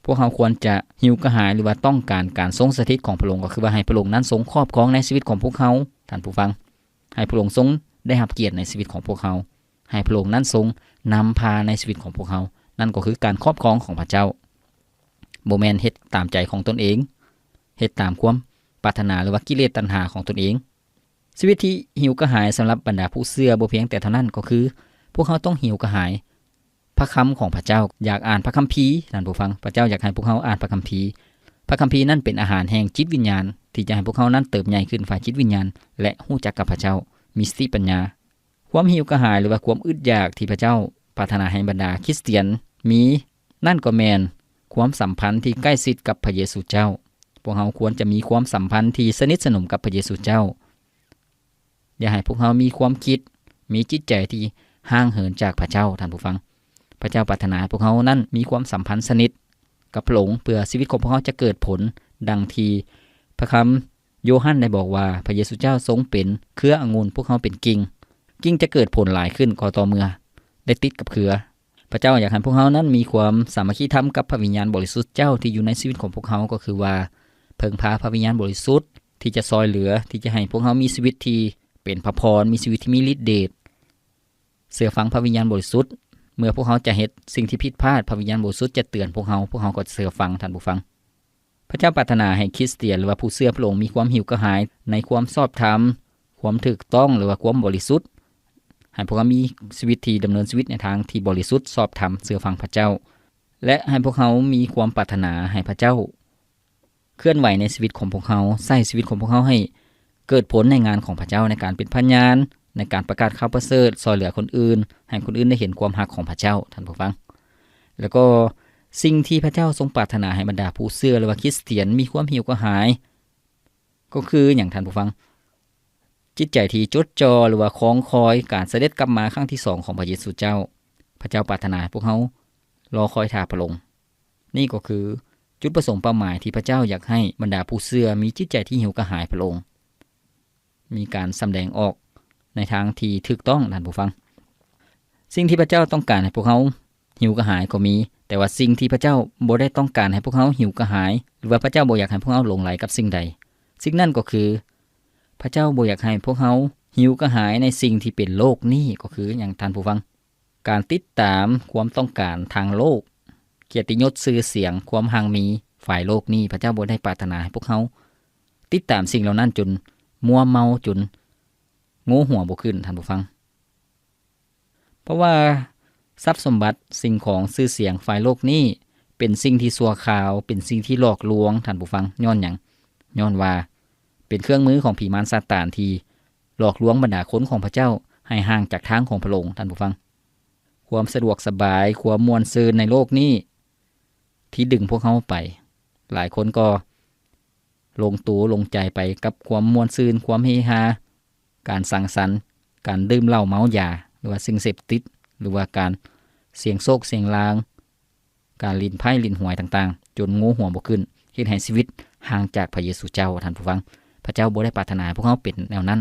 ພວກເຮົາຄວນຈະຫິວກະຫາຍ ຫຼືວ່າຕ້ອງການການຊົງສະຖິດຂອງພະອົງ, ກໍຄືວ່າໃຫ້ພະອົງນັ້ນຊົງຄອບຄອງໃນຊີວິດຂອງພວກເຮົາ, ທ່ານຜູ້ຟັງ. ໃຫ້ພະອົງຊົງໄດ້ຮັບກຽດໃນຊີວິດຂອງພວກເຮົາ. ໃຫ້ພະອົງນັ້ນຊົງນຳພາໃນຊີວິດຂອງພວກເຮົາ. ນັ້ນກໍຄືການຄອບຄອງຂອງພະເຈົ້າ. ບໍ່ແມ່ນເຮັດຕາມໃຈຂອງຕົນເອງ, ເຮັດຕາມຄວາມປາດຖະໜາ ຫຼືວ່າກິເລດຕັນຫາຂອງຕົນເອງ. ຊີວິດທີ່ຫິວກະຫາຍສຳລັບບັນດາຜູ້ເຊື່ອບໍ່ພຽງແຕ່ເທົ່ານັ້ນ, ກໍຄືພວກເຮົາຕ້ອງຫິວກະຫາຍພະຄຳຂອງພະເຈົ້າ, ຢາກອ່ານພະຄຳພີ, ທ່ານຜູ້ຟັງ. ພະເຈົ້າຢາກໃຫ້ພວກເຮົາອ່ານພະຄຳພີ. ພະຄຳພີນັ້ນເປັນອາຫານແຫ່ງຈິດວິນຍານ ທີ່ຈະໃຫ້ພວກເຮົານັ້ນເຕີບໃຫຍ່ຂຶ້ນຝ່າຍຈິດວິນຍານ ແລະ ຮູ້ຈັກກັບພະເຈົ້າ, ມີສະຕິປັນຍາ. ຄວາມຫິວກະຫາຍ ຫຼືວ່າຄວາມອຶດຢາກທີ່ພະເຈົ້າປາດຖະໜາໃຫ້ບັນດາຄຣິສຕຽນມີນັ້ນ ກໍແມ່ນຄວາມສຳພັນທີ່ໃກ້ຊິດກັບພະເຢຊູເຈົ້າ. ພວກເຮົາຄວນຈະມີຄວາມສຳພັນທີ່ສະໜິດສະໜົມກັບພະເຢຊູເຈົ້າ. ຢ່າໃຫ້ພວກເຮົາມີຄວາມຄິດ, ມີຈິດໃຈທີ່ຫ່າງເຫີນຈາກພະເຈົ້າ, ທ່ານຜູ້ຟັງ. ພະເຈົ້າປາດຖະໜາໃຫ້ພວກເຮົານັ້ນມີຄວາມສຳພັນສະໜິດກັບພະອົງ, ເພື່ອຊີວິດຂອງພວກເຮົາຈະເກີດຜົນ, ດັ່ງທີ່ພະຄຳ ໂຢຮັນໄດ້ບອກວ່າ ພະເຢຊູເຈົ້າຊົງເປັນເຄືອອະງຸ່ນ, ພວກເຮົາເປັນກິ່ງ. ກິ່ງຈະເກີດຜົນຫຼາຍຂຶ້ນກໍຕໍ່ເມື່ອໄດ້ຕິດກັບເຄືອ. ພະເຈົ້າຢາກໃຫ້ພວກເຮົານັ້ນມີຄວາມສາມັກຄີທຳກັບພະວິນຍານບໍລິສຸດເຈົ້າທີ່ຢູ່ໃນຊີວິດຂອງພວກເຮົາ, ກໍຄືວ່າເພິ່ງພາພະວິນຍານບໍລິສຸດທີ່ຈະຊ່ອຍເຫຼືອ, ທີ່ຈະໃຫ້ພວກເຮົາມີຊີວິດທີ່ເປັນພະພອນ, ມີຊີວິດທີ່ມີລິດເດດ. ເຊື່ອຟັງພະວິນຍານບໍລິສຸດ. ເມື່ອພວກເຮົາຈະເຮັດສິ່ງທີ່ຜິດພາດ, ພະວິນຍານບໍລິສຸດຈະເຕືອນພວກເຮົາ, ພວກເຮົາກໍຈະເຊື່ອຟັງ, ທ່ານຜູ້ຟັງ. ພະເຈົ້າປາດຖະໜາໃຫ້ຄຣິສຕຽນ ຫຼືວ່າຜູ້ເຊື່ອພະອົງມີຄວາມຫິວກະຫາຍໃນຄວາມຊອບທຳ, ຄວາມຖືກຕ້ອງ ຫຼືວ່າຄວາມບໍລິສຸດ, ໃຫ້ພວກເຮົາມີຊີວິດທີ່ດຳເນີນຊີວິດໃນທາງທີ່ບໍລິສຸດ, ຊອບທຳ, ເຊື່ອຟັງພະເຈົ້າ ແລະ ໃຫ້ພວກເຮົາມີຄວາມປາດຖະໜາໃຫ້ພະເຈົ້າເຄື່ອນໄຫວໃນຊີວິດຂອງພວກເຮົາ, ໃຊ້ຊີວິດຂອງພວກເຮົາໃຫ້ເກີດຜົນໃນງານຂອງພະເຈົ້າ, ໃນການເປັນພະຍານ, ໃນການປະກາດຂ່າວປະເສີດ, ຊ່ອຍເຫຼືອຄົນອື່ນ, ໃຫ້ຄົນອື່ນໄດ້ເຫັນຄວາມຮັກຂອງພະເຈົ້າ, ທ່ານຜູ້ຟັງ. ແລ້ວກໍສິ່ງທີ່ພະເຈົ້າຊົງປາດຖະໜາໃຫ້ບັນດາຜູ້ເຊື່ອ ຫຼືວ່າຄຣິສຕຽນມີຄວາມຫິວກະຫາຍ ກໍຄືຫຍັງ, ທ່ານຜູ້ຟັງ? ຈິດໃຈທີ່ຈົດຈ່ອ ຫຼືວ່າຄອງຄອຍການສະເດັດກັບມາຄັ້ງທີສອງຂອງພະເຢຊູເຈົ້າ. ພະເຈົ້າປາດຖະໜາໃຫ້ພວກເຮົາລໍຄອຍຖ້າພະອົງ. ນີ້ກໍຄືຈຸດປະສົງເປົ້າໝາຍທີ່ພະເຈົ້າຢາກໃຫ້ບັນດາຜູ້ເຊື່ອມີຈິດໃຈທີ່ຫິວກະຫາຍພະອົງ. ມີການສຳແດງອອກໃນທາງທີ່ຖືກຕ້ອງ, ທ່ານຜູ້ຟັງ. ສິ່ງທີ່ພະເຈົ້າຕ້ອງການໃຫ້ພວກເຮົາຫິວກະຫາຍກໍມີ, ແຕ່ວ່າສິ່ງທີ່ພະເຈົ້າບໍ່ໄດ້ຕ້ອງການໃຫ້ພວກເຮົາຫິວກະຫາຍ ຫຼືວ່າພະເຈົ້າບໍ່ຢາກໃຫ້ພວກເຮົາຫຼົງໄຫຼກັບສິ່ງໃດ, ສິ່ງນັ້ນກໍຄື ພະເຈົ້າບໍ່ຢາກໃຫ້ພວກເຮົາຫິວກະຫາຍໃນສິ່ງທີ່ເປັນໂລກນີ້. ກໍຄືຫຍັງ, ທ່ານຜູ້ຟັງ? ການຕິດຕາມຄວາມຕ້ອງການທາງໂລກ, ກຽດຕິຍົດ, ຊື່ສຽງ, ຄວາມຮັ່ງມີຝ່າຍໂລກນີ້. ພະເຈົ້າບໍ່ໄດ້ປາດຖະໜາໃຫ້ພວກເຮົາຕິດຕາມສິ່ງເຫຼົ່ານັ້ນຈົນມົວເມົາ, ຈົນໂງ່ຫົວບໍ່ຂຶ້ນ, ທ່ານຜູ້ຟັງ. ເພາະວ່າຊັບສົມບັດ, ສິ່ງຂອງ, ຊື່ສຽງຝ່າຍໂລກນີ້ ເປັນສິ່ງທີ່ຊົ່ວຄາວ, ເປັນສິ່ງທີ່ຫຼອກລວງ, ທ່ານຜູ້ຟັງ. ຍ້ອນຫຍັງ? ຍ້ອນວ່າເປັນເຄື່ອງມືຂອງຜີມານຊາຕານທີ່ຫຼອກລວງບັນດາຄົນຂອງພະເຈົ້າໃຫ້ຫ່າງຈາກທາງຂອງພະອົງ, ທ່ານຜູ້ຟັງ. ຄວາມສະດວກສະບາຍ, ຄວາມມ່ວນຊື່ນໃນໂລກນີ້ ທີ່ດຶງພວກເຮົາໄປ. ຫຼາຍຄົນກໍລົງໂຕລົງໃຈໄປກັບຄວາມມ່ວນຊື່ນ, ຄວາມເຮຮາ, ການສັງສັນ, ການດື່ມເຫຼົ້າເມົາຢາ ຫຼືວ່າສິ່ງເສບຕິດ ຫຼືວ່າການສ່ຽງໂຊກສ່ຽງລາງ, ການຫຼິ້ນໄພ້ຫຼິ້ນຫວຍຕ່າງໆ ຈົນໂງ່ຫົວບໍ່ຂຶ້ນ, ເຮັດໃຫ້ຊີວິດຫ່າງຈາກພະເຢຊູເຈົ້າ. ທ່ານຜູ້ຟັງ, ພະເຈົ້າບໍ່ໄດ້ປາດຖະໜາໃຫ້ພວກເຮົາເປັນແນວນັ້ນ.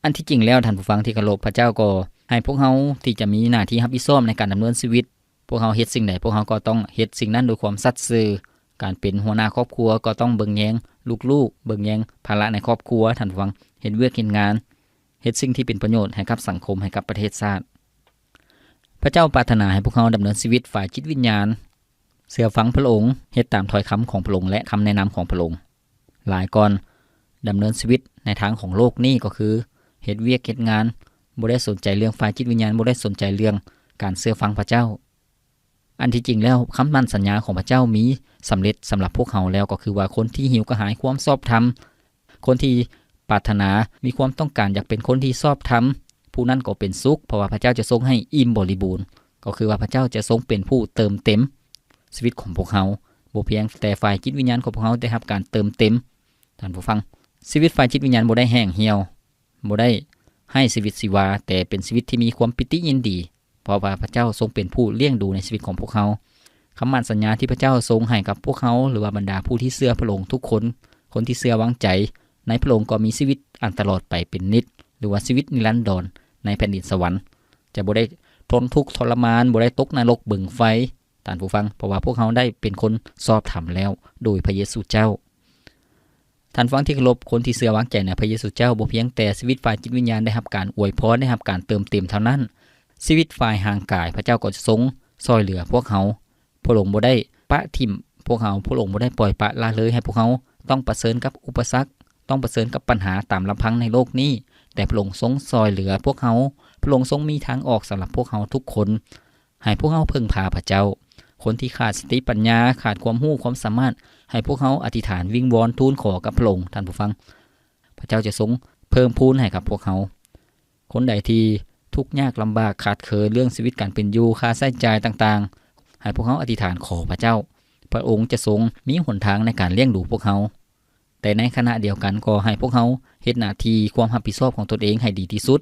ອັນທີ່ຈິງແລ້ວ, ທ່ານຜູ້ຟັງທີ່ເຄົາລົບ, ພະເຈົ້າກໍໃຫ້ພວກເຮົາທີ່ຈະມີໜ້າທີ່ຮັບຜິດຊອບໃນການດຳເນີນຊີວິດ. ພວກເຮົາເຮັດສິ່ງໃດ, ພວກເຮົາກໍຕ້ອງເຮັດສິ່ງນັ້ນດ້ວຍຄວາມສັດຊື່. ການເປັນຫົວໜ້າຄອບຄົວກໍຕ້ອງເບິ່ງແຍງລູກໆ, ເບິ່ງແຍງພາລະໃນຄອບຄົວ, ທ່ານຜູ້ຟັງ, ເຮັດວຽກເຮັດງານ, ເຮັດສິ່ງທີ່ເປັນປະໂຫຍດໃຫ້ກັບສັງຄົມ, ໃຫ້ກັບປະເທດຊາດ. ພະເຈົ້າປາດຖະໜາໃຫ້ພວກເຮົາດຳເນີນຊີວິດຝ່າຍຈິດວິນຍານ, ເຊື່ອຟັງພະອົງ, ເຮັດຕາມຖ້ອຍຄຳຂອງພະອົງ ແລະ ຄຳແນະນຳຂອງພະອົງ. ຫຼາຍກ່ອນດຳເນີນຊີວິດໃນທາງຂອງໂລກນີ້ກໍຄືເຮັດວຽກເຮັດງານ, ບໍ່ໄດ້ສົນໃຈເລື່ອງຝ່າຍຈິດວິນຍານ, ບໍ່ໄດ້ສົນໃຈເລື່ອງການເຊື່ອຟັງພະເຈົ້າ. ອັນທີ່ຈິງແລ້ວ, ຄຳໝັ້ນສັນຍາຂອງພະເຈົ້າມີສຳເລັດສຳລັບພວກເຮົາແລ້ວ, ກໍຄືວ່າຄົນທີ່ຫິວກະຫາຍຄວາມຊອບທຳ, ຄົນທີ່ປາດຖະໜາ, ມີຄວາມຕ້ອງການຢາກເປັນຄົນທີ່ຊອບທຳ, ຜູ້ນັ້ນກໍເປັນສຸກ, ເພາະວ່າພະເຈົ້າຈະຊົງໃຫ້ອີ່ມບໍລິບູນ. ກໍຄືວ່າພະເຈົ້າຈະຊົງເປັນຜູ້ເຕີມເຕັມຊີວິດຂອງພວກເຮົາ. ບໍ່ພຽງແຕ່ຝ່າຍຈິດວິນຍານຂອງພວກເຮົາໄດ້ຮັບການເຕີມເຕັມ, ທ່ານຜູ້ຟັງ, ຊີວິດຝ່າຍຈິດວິນຍານບໍ່ໄດ້ແຫ້ງຫ່ຽວ, ບໍ່ໄດ້ໄຮ້ຊີວິດຊີວາ, ແຕ່ເປັນຊີວິດທີ່ມີຄວາມປີຕິຍິນດີ, ເພາະວ່າພະເຈົ້າຊົງເປັນຜູ້ລ້ຽງດູໃນຊີວິດຂອງພວກເຮົາ. ຄຳໝັ້ນສັນຍາທີ່ພະເຈົ້າຊົງໃຫ້ກັບພວກເຮົາ ຫຼືວ່າບັນດາຜູ້ທີ່ເຊື່ອພະອົງທຸກຄົນ, ຄົນທີ່ເຊື່ອວາງໃຈໃນພະອົງກໍມີຊີວິດອັນຕະຫຼອດໄປເປັນນິດ ຫຼືວ່າຊີວິດນິລັນດອນໃນແຜ່ນດິນສະຫວັນ, ຈະບໍ່ໄດ້ທົນທຸກທໍລະມານ, ບໍ່ໄດ້ຕົກນະລົກເບິ່ງໄຟ, ທ່ານຜູ້ຟັງ, ເພາະວ່າພວກເຮົາໄດ້ເປັນຄົນຊອບທຳແລ້ວໂດຍພະເຢຊູເຈົ້າ. ທ່ານຟັງທີ່ເຄົາລົບ, ຄົນທີ່ເຊື່ອວາງໃຈໃນພະເຢຊູເຈົ້າ ບໍ່ພຽງແຕ່ຊີວິດຝ່າຍຈິດວິນຍານໄດ້ຮັບການອວຍພອນ, ໄດ້ຮັບການເຕີມເຕັມເທົ່ານັ້ນ, ຊີວິດຝ່າຍຮ່າງກາຍ ພະເຈົ້າກໍຈະຊົງຊ່ອຍເຫຼືອພວກເຮົາ. ພະອົງບໍ່ໄດ້ປະຖິ້ມພວກເຮົາ, ພະອົງບໍ່ໄດ້ປ່ອຍປະລະເລີຍໃຫ້ພວກເຮົາຕ້ອງປະເຊີນກັບອຸປະສັກ, ຕ້ອງປະເຊີນກັບບັນຫາຕາມລຳພັງໃນໂລກນີ້, ແຕ່ພະອົງຊົງຊ່ອຍເຫຼືອພວກເຮົາ, ພະອົງຊົງມີທາງອອກສຳລັບພວກເຮົາທຸກຄົນ. ໃຫ້ພວກເຮົາເພິ່ງພາພະເຈົ້າ. ຄົນທີ່ຂາດສະຕິປັນຍາ, ຂາດຄວາມຮູ້ຄວາມສາມາດ, ໃຫ້ພວກເຮົາອະທິຖານວິງວອນທູນຂໍກັບພະອົງ, ທ່ານຜູ້ຟັງ. ພະເຈົ້າຈະຊົງເພີ່ມພູນໃຫ້ກັບພວກເຮົາ. ຄົນໃດທີ່ທຸກຍາກລຳບາກ, ຂາດເຂີນເລື່ອງຊີວິດການເປັນຢູ່, ຄ່າໃຊ້ຈ່າຍຕ່າງໆ, ໃຫ້ພວກເຮົາອະທິຖານຂໍພະເຈົ້າ. ພະອົງຈະຊົງມີຫົນທາງໃນການລ້ຽງດູພວກເຮົາ. ແຕ່ໃນຂະນະດຽວກັນກໍໃຫ້ພວກເຮົາເຮັດໜ້າທີ່ຄວາມຮັບຜິດຊອບຂອງຕົນເອງໃຫ້ດີທີ່ສຸດ,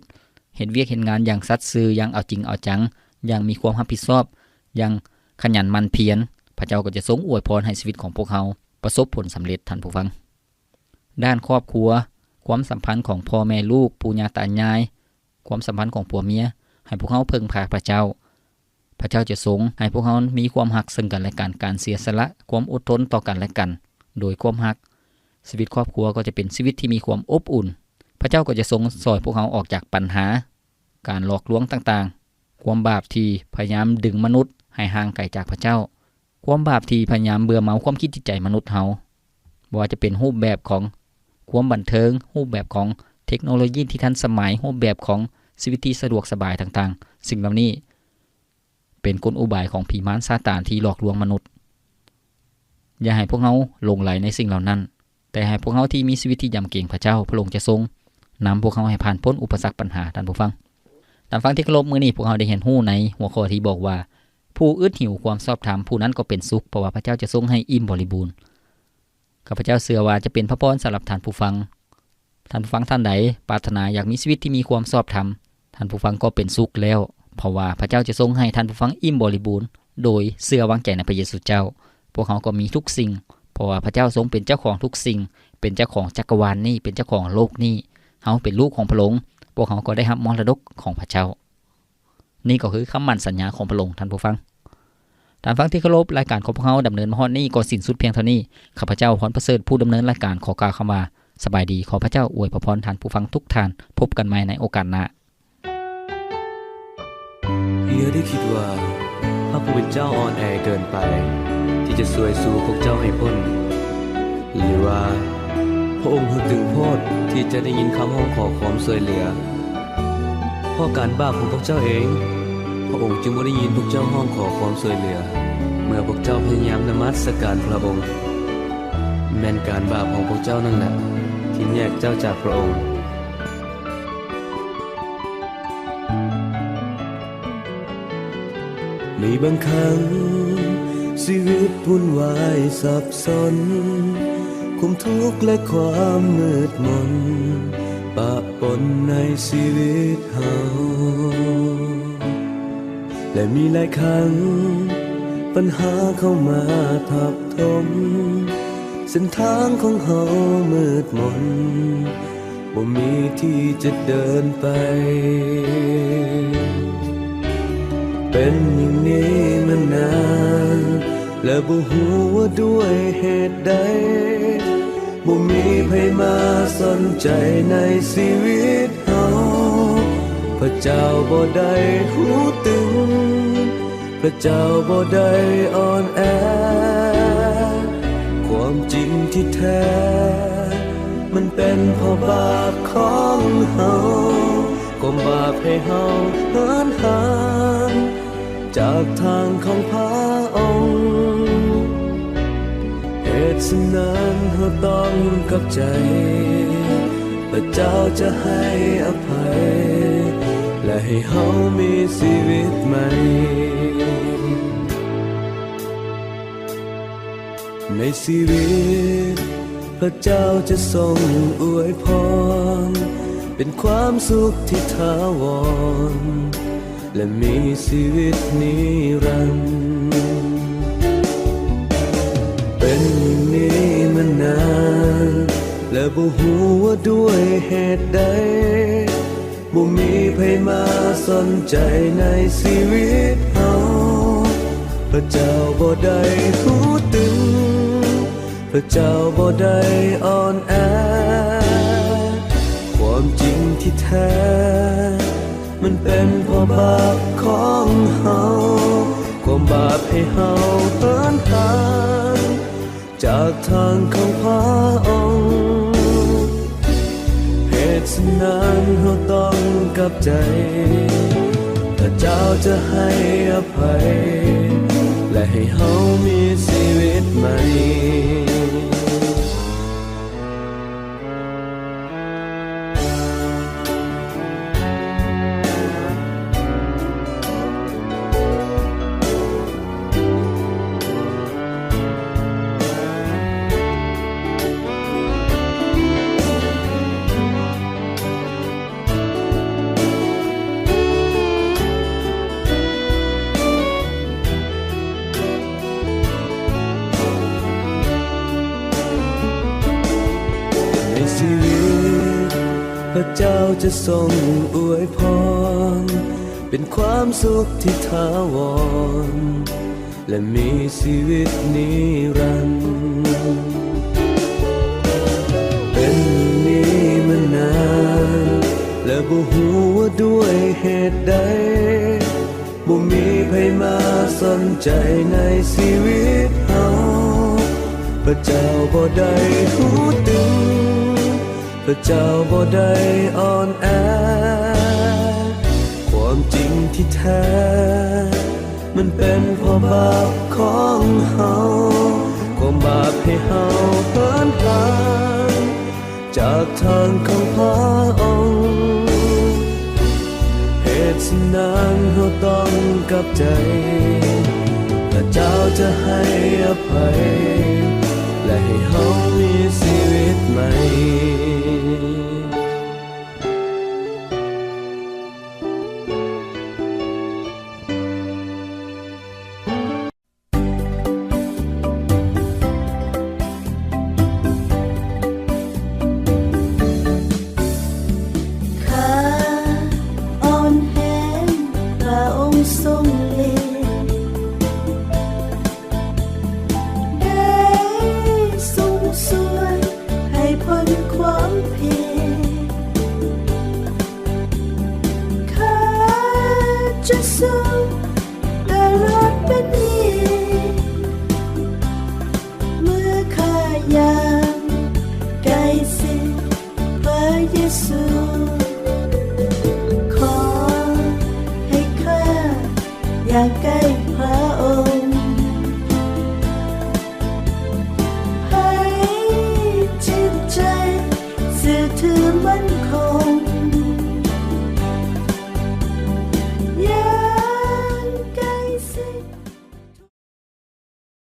ເຮັດວຽກເຮັດງານຢ່າງສັດຊື່, ຢ່າງເອົາຈິງເອົາຈັງ, ຢ່າງມີຄວາມຮັບຜິດຊອບ, ຢ່າງຂະຫຍັນໝັ່ນພຽນ. ພະເຈົ້າກໍຈະຊົງອວຍພອນໃຫ້ຊີວິດຂອງພວກເຮົາປະສົບຜົນສຳເລັດ, ທ່ານຜູ້ຟັງ. ດ້ານຄອບຄົວ, ຄວາມສຳພັນຂອງພໍ່ແມ່ລູກ, ປູ່ຍ່າຕາຍາຍ, ຄວາມສຳພັນຂອງຜົວເມຍ, ໃຫ້ພວກເຮົາເພິ່ງພາພະເຈົ້າ. ພະເຈົ້າຈະຊົງໃຫ້ພວກເຮົາມີຄວາມຮັກເຊິ່ງກັນແລະກັນ, ການເສຍສະຫຼະ, ຄວາມອົດທົນຕໍ່ກັນແລະກັນ. ໂດຍຄວາມຮັກ, ຊີວິດຄອບຄົວກໍຈະເປັນຊີວິດທີ່ມີຄວາມອົບອຸ່ນ. ພະເຈົ້າກໍຈະຊົງຊ່ອຍພວກເຮົາອອກຈາກບັນຫາ, ການຫຼອກລວງຕ່າງໆ, ຄວາມບາບທີ່ພະຍາຍາມດຶງມະນຸດໃຫ້ຫ່າງໄກຈາກພະເຈົ້າ. ຄວາມບາບທີ່ພະຍາຍາມເບື່ອເມົາຄວາມຄິດຈິດໃຈມະນຸດເຮົາ, ບໍ່ວ່າຈະເປັນຮູບແບບຂອງຄວາມບັນເທີງ, ຮູບແບບຂອງເທັກໂນໂລຢີທີ່ທັນສະໄໝ, ຮູບແບບຂອງຊີວິດທີ່ສະດວກສະບາຍຕ່າງໆ, ສິ່ງເຫຼົ່ານີ້ເປັນກົນອຸບາຍຂອງຜີມານຊາຕານທີ່ຫຼອກລວງມະນຸດ. ຢ່າໃຫ້ພວກເຮົາຫຼົງໄຫຼໃນສິ່ງເຫຼົ່ານັ້ນ. ແຕ່ໃຫ້ພວກເຮົາທີ່ມີຊີວິດທີ່ຢຳເກງພະເຈົ້າ, ພະອົງຈະຊົງນຳພວກເຮົາໃຫ້ຜ່ານພົ້ນອຸປະສັກບັນຫາ, ທ່ານຜູ້ຟັງ. ທ່ານຟັງທີ່ເຄົາລົບ, ມື້ນີ້ພວກເຮົາໄດ້ຮຽນຮູ້ໃນຫົວຂໍ້ທີ່ບອກວ່າ, ຜູ້ອຶດຫິວຄວາມຊອບທຳ, ຜູ້ນັ້ນກໍເປັນສຸກ, ເພາະວ່າພະເຈົ້າຈະຊົງໃຫ້ອີ່ມບໍລິບູນ. ຂ້າພະເຈົ້າເຊື່ອວ່າຈະເປັນພະພອນສຳລັບທ່ານຜູ້ຟັງ. ທ່ານຜູ້ຟັງທ່ານໃດປາດຖະໜາຢາກມີຊີວິດທີ່ມີຄວາມຊອບທຳ, ທ່ານຜູ້ຟັງກໍເປັນສຸກແລ້ວ, ເພາະວ່າພະເຈົ້າຈະຊົງໃຫ້ທ່ານຜູ້ຟັງອີ່ມບໍລິບູນ ໂດຍເຊື່ອວາງໃຈໃນພະເຢຊູເຈົ້າ. ພວກເຮົາກໍມີທຸກສິ່ງ, ເພາະວ່າພະເຈົ້າຊົງເປັນເຈົ້າຂອງທຸກສິ່ງ, ເປັນເຈົ້າຂອງຈັກກະວານນີ້, ເປັນເຈົ້າຂອງໂລກນີ້. ເຮົາເປັນລູກຂອງພະອົງ, ພວກເຮົາກໍໄດ້ຮັບມໍລະດົກຂອງພະເຈົ້າ. ນີ້ກໍຄືຄຳໝັ້ນສັນຍາຂອງພະອົງ, ທ່ານຜູ້ຟັງ. ທ່ານຟັງທີ່ເຄົາລົບ, ລາຍການຂອງພວກເຮົາດຳເນີນມາຮອດນີ້ກໍສິ້ນສຸດພຽງເທົ່ານີ້. ຂ້າພະເຈົ້າ ພອນປະເສີດ ຜູ້ດຳເນີນລາຍການ ຂໍກ່າວຄຳວ່າ ສະບາຍດີ. ຂໍພະເຈົ້າອວຍພະພອນທ່ານຜູ້ຟັງທຸກທ່ານ. ພົບກັນໃໝ່ໃນໂອກາດໜ້າ. ຢ່າໄດ້ຄິດວ່າພະຜູ້ເປັນເຈົ້າອ່ອນແອເກີນໄປ ທີ່ຈະຊ່ວຍຊູພວກເຈົ້າໃຫ້ພົ້ນ, ຫຼືວ່າພະອົງຮຶກດຶງໂພດ ທີ່ຈະໄດ້ຍິນຄຳຮ້ອງຂໍຄວາມຊ່ວຍເຫຼືອ. ເພາະການບາບຂອງພວກເຈົ້າເອງ, ພະອົງຈຶ່ງບໍ່ໄດ້ຍິນພວກເຈົ້າຮ້ອງຂໍຄວາມຊ່ວຍເຫຼືອ. ເມື່ອພວກເຈົ້າພະຍາຍາມນະມັດສະການພະອົງ, ແມ່ນການບາບຂອງພວກເຈົ້ານັ້ນແຫຼະ ທີ່ແຍກເຈົ້າຈາກພະອົງ. ໃນບາງຄັ້ງ, ຊີວິດວຸ່ນວາຍສັບສົນ, ຄວາມທຸກ ແລະ ຄວາມມືດມົນ ປະປົນໃນຊີວິດເຮົາ ແລະ ມີຫຼາຍຄັ້ງ ບັນຫາເຂົ້າມາທັບ ທົມ, ເສັ້ນທາງຂອງເຮົາມືດມົນ, ບໍ່ມີທີ່ຈະເດີນໄປ. ເປັນຢ່າງນີ້ມານານ, ແລະ ບໍ່ຮູ້ວ່າດ້ວຍເຫດໃດ, ບໍ່ມີໃຜມາສົນໃຈໃນຊີວິດເຮົາ. ພະເຈົ້າບໍ່ໄດ້ຫູຕຶງ, ພະເຈົ້າບໍ່ໄດ້ອ່ອນແອ. ຄວາມຈິງທີ່ແທ້ ມັນເປັນເພາະບາບຂອງເຮົາ, ຄວາມບາບໃຫ້ເຮົາເຫີນຫ່າງຈາກທາງຂອງພະອົງ. ເຫດສະນັ້ນເຮົາຕ້ອງກັບໃຈ, ພະເຈົ້າຈະໃຫ້ອະໄພ ແລະ ໃຫ້ເຮົາມີຊີວິດໃໝ່. ໃນຊີວິດ ພະເຈົ້າຈະຊົງອວຍພອນ, ເປັນຄວາມສຸກທີ່ຖາວອນ ແລະ ມີຊີວິດນິລັນ. ເປັນຢ່າງນີ້ມານານ ແລະ ບໍ່ຮູ້ວ່າດ້ວຍເຫດໃດ, ບໍ່ມີໃຜມາສົນໃຈໃນຊີວິດເຮົາ. ພະເຈົ້າບໍ່ໄດ້ຫູຕຶງ, ພະເຈົ້າບໍ່ໄດ້ອ່ອນແອ. ຄວາມຈິງທີ່ແທ້ ມັນເປັນເພາະບາບຂອງເຮົາ, ຄວາມບາບໃຫ້ເຮົາເຫີນຫ່າງຈາກທາງຂອງພະອົງ. ເຫດສະນັ້ນເຮົາຕ້ອງກັບໃຈ, ພະເຈົ້າຈະໃຫ້ອະໄພ ແລະ ໃຫ້ເຮົາມີຊີວິດໃໝ່. ໃນຊີວິດ ພະເຈົ້າຈະຊົງອວຍພອນ, ເປັນຄວາມສຸກທີ່ຖາວອນ ແລະ ມີຊີວິດນິລັນ. ເປັນນີ້ມານານ ແລະ ບໍ່ຮູ້ວ່າດ້ວຍເຫດໃດ, ບໍ່ມີໃຜມາສົນໃຈໃນຊີວິດເຮົາ. ພະເຈົ້າບໍ່ໄດ້ຫູຕຶງ, ພະເຈົ້າບໍ່ໄດ້ອ່ອນແອ. ຄວາມຈິງທີ່ແທ້ ມັນເປັນເພາະບາບຂອງເຮົາ, ຄວາມບາບໃຫ້ເຮົາເຫີນຫ່າງຈາກທາງຂອງພະອົງ. ເຫດສະນັ້ນເຮົາຕ້ອງກັບໃຈ, ພະເຈົ້າຈະໃຫ້ອະໄພ ແລະ ໃຫ້ເຮົາ